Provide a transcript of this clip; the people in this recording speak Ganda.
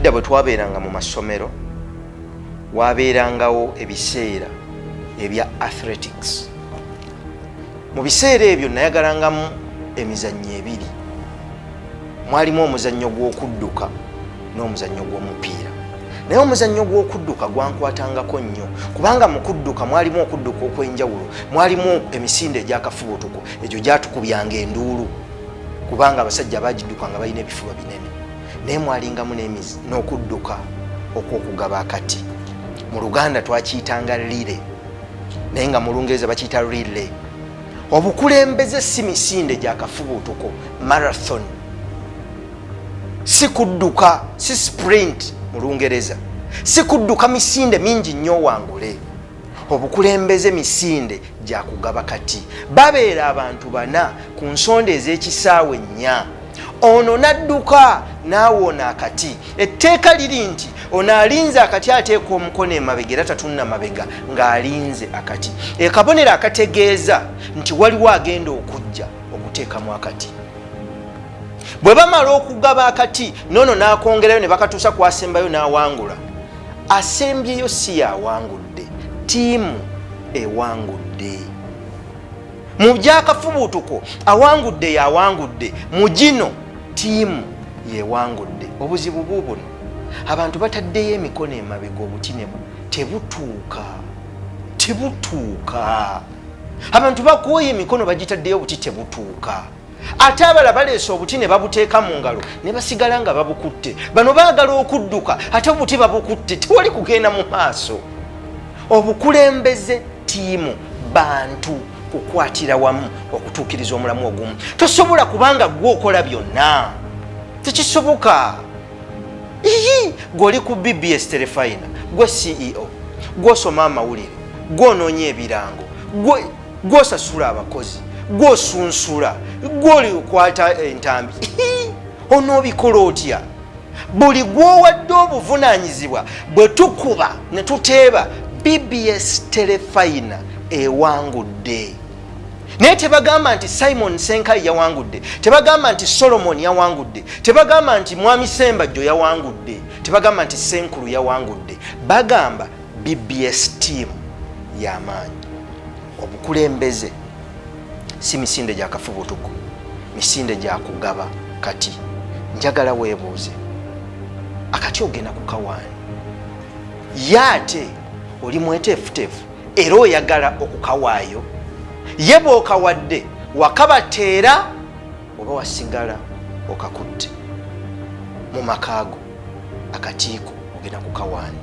Edda bwe twabeeranga mu masomero, wabeerangawo ebiseera ebya athletics. Mu biseera ebyo nayagalangamu emizannyo ebiri. Mwalimu omuzannyo gw'okudduka n'omuzannyo gw'omupiira, naye omuzannyo gw'okudduka gwankwatangako nnyo, kubanga mu kudduka mwalimu okudduka okw'enjawulo, mwalimu emisinde egy'akafubutuko. Egyo gyatukubyanga enduulu, kubanga abasajja bagidduka nga balina ebifuba binene. Naye mwalingamu n'okudduka okw'okugaba akati. Mu Luganda twakiyitanga relay, naye nga mu Lungereza bakiyita relay. Obukulembeze si misinde gyakafubuutuko, marathon, si kudduka, si sprint mu Lungereza, si kudduka misinde mingi nnyo owangule. Obukulembeze misinde gyakugaba kati. Babeera abantu bana ku nsonda ez'ekisaawe nnya. Ono n'adduka n'awoona akati. Etteeka liri nti ono alinze akati ateeka omukono emabega, era tatunna mabega ng'alinze akati. Ekabonero akategeeza nti waliwo agenda okujja okuteekamu akati. Bwe bamala okugaba akati, noono n'akongerayo ne bakatuusa kwasembayo n'awangula. Asembyeyo si yawangudde, ttiimu ewangudde. Mu byakafubuutuko awangudde yawangudde, mu gino ttiimu yewangudde. Obuzibu buubuno, abantu bataddeyo emikono emabega, obuti ne tebutuuka, tebutuuka. Abantu bakooye, emikono bagitaddeyo, obuti tebutuuka. Ate abala baleese obuti ne babuteeka mu ngalo ne basigala nga babukutte. Bano baagala okudduka, ate obuti babukutte, tewali kugenda mu maaso. Obukulembeze ttiimu, bantu kukwatira wamu okutuukiriza omulamu ogumu. Tosobola kubanga gwe okola byonna, tekisoboka. Iyi, gweoli ku BBS Terefayina, gwe CEO, gwosoma amawulire, gwonoonya ebirango, gwosasula abakozi, gwosunsula, gwoli okwata entambi, onoobikola otya? Buli gwowadde obuvunanyizibwa, bwe tukuba ne tuteeba, BBS Terefayina ewangudde. Naye tebagamba nti Simon Senkai yawangudde, tebagamba nti Solomon yawangudde, tebagamba nti Mwami Sembajjo yawangudde, tebagamba nti Senkulu yawangudde. Bagamba BBS team yamaanyi. Obukulembeze si misinde gyakafubutuko, misinde gyakugaba kati. Njagala weebuuze, akati ogenda kukawaani? Ye ate oli mweteefuteefu era oyagala okukawaayo? Ye bw'okawadde wakabateera oba wasigala okakutte mu makaago? Akatiiko ogenda kukawaani?